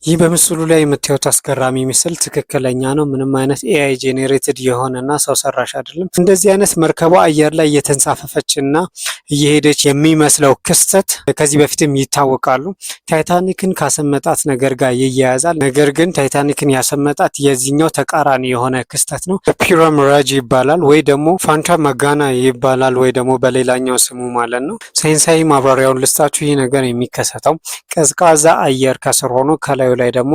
ይህ በምስሉ ላይ የምታዩት አስገራሚ ምስል ትክክለኛ ነው። ምንም አይነት AI generated የሆነና ሰው ሰራሽ አይደለም። እንደዚህ አይነት መርከቧ አየር ላይ እየተንሳፈፈች እና እየሄደች የሚመስለው ክስተት ከዚህ በፊትም ይታወቃሉ። ታይታኒክን ካሰመጣት ነገር ጋር ይያያዛል። ነገር ግን ታይታኒክን ያሰመጣት የዚህኛው ተቃራኒ የሆነ ክስተት ነው። Peru Mirage ይባላል ወይ ደግሞ ፋንታ ማጋና ይባላል ወይ ደግሞ በሌላኛው ስሙ ማለት ነው። ሳይንሳዊ ማብራሪያውን ልስጣችሁ። ይህ ነገር የሚከሰተው ቀዝቃዛ አየር ከስር ሆኖ ከላዩ ላይ ደግሞ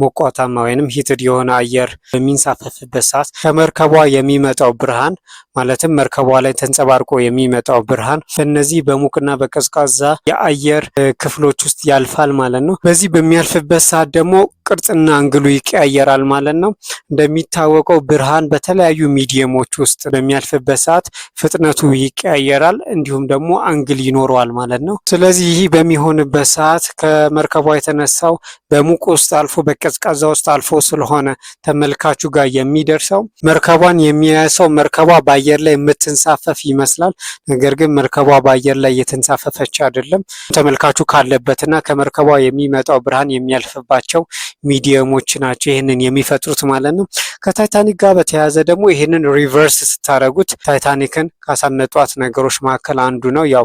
ሞቃታማ ወይንም heated የሆነ አየር በሚንሳፈፍበት ሰዓት ከመርከቧ የሚመጣው ብርሃን፣ ማለትም መርከቧ ላይ ተንጸባርቆ የሚመጣው ብርሃን፣ በእነዚህ በሙቅና በቀዝቃዛ የአየር ክፍሎች ውስጥ ያልፋል ማለት ነው። በዚህ በሚያልፍበት ሰዓት ደግሞ ቅርጽና angle ኡ ይቀያየራል ማለት ነው። እንደሚታወቀው ብርሃን በተለያዩ medium ኦች ውስጥ በሚያልፍበት ሰዓት ፍጥነቱ ይቀያየራል፣ እንዲሁም ደግሞ angle ይኖረዋል ማለት ነው። ስለዚህ ይህ በሚሆንበት ሰዓት ከመርከቧ የተነሳው በሙቅ ውስጥ አልፎ በቀዝቃዛ ውስጥ አልፎ ስለሆነ ተመልካቹ ጋር የሚደርሰው፣ መርከቧን የሚያይ ሰው መርከቧ በአየር ላይ የምትንሳፈፍ ይመስላል። ነገር ግን መርከቧ በአየር ላይ እየተንሳፈፈች አይደለም። ተመልካቹ ካለበትና ከመርከቧ የሚመጣው ብርሃን የሚያልፍባቸው medium ኦች ናቸው ይህንን የሚፈጥሩት ማለት ነው። ከታይታኒክ ጋር በተያያዘ ደግሞ ይህንን reverse ስታደርጉት ታይታኒክን ካሰመጧት ነገሮች መካከል አንዱ ነው። ያው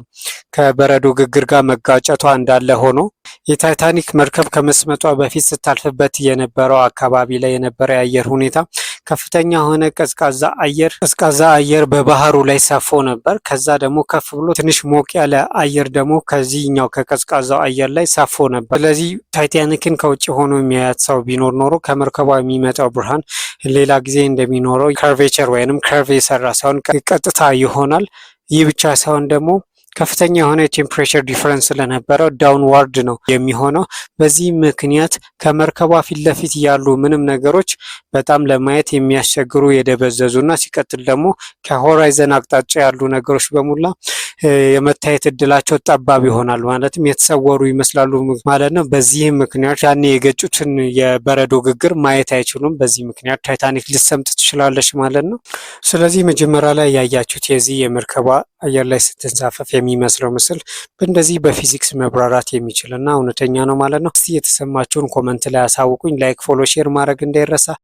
ከበረዶ ግግር ጋር መጋጨቷ እንዳለ ሆኖ የታይታኒክ መርከብ ከመስመጧ በፊት ስታልፍበት የነበረው አካባቢ ላይ የነበረ የአየር ሁኔታ ከፍተኛ የሆነ ቀዝቃዛ አየር በባህሩ ላይ ሰፎ ነበር። ከዛ ደግሞ ከፍ ብሎ ትንሽ ሞቅ ያለ አየር ደግሞ ከዚህኛው ከቀዝቃዛው አየር ላይ ሰፎ ነበር። ስለዚህ ታይታኒክን ከውጭ ሆኖ የሚያያት ሰው ቢኖር ኖሮ ከመርከቧ የሚመጣው ብርሃን ሌላ ጊዜ እንደሚኖረው curvature ወይንም curve የሰራ ሳይሆን ቀጥታ ይሆናል። ይህ ብቻ ሳይሆን ደግሞ ከፍተኛ የሆነ የ temperature difference ስለነበረው downward ነው የሚሆነው። በዚህ ምክንያት ከመርከቧ ፊት ለፊት ያሉ ምንም ነገሮች በጣም ለማየት የሚያስቸግሩ፣ የደበዘዙ እና ሲቀጥል ደግሞ ከ horizon አቅጣጫ ያሉ ነገሮች በሙላ የመታየት እድላቸው ጠባብ ይሆናል። ማለትም የተሰወሩ ይመስላሉ ማለት ነው። በዚህም ምክንያት ያኔ የገጩትን የበረዶ ግግር ማየት አይችሉም። በዚህ ምክንያት ታይታኒክ ልትሰምጥ ትችላለች ማለት ነው። ስለዚህ መጀመሪያ ላይ ያያችሁት የዚህ የመርከቧ አየር ላይ ስትንሳፈፍ የሚመስለው ምስል በእንደዚህ በፊዚክስ መብራራት የሚችል እና እውነተኛ ነው ማለት ነው። እስቲ የተሰማችሁን comment ላይ አሳውቁኝ። Like፣ follow፣ share ማድረግ እንዳይረሳ።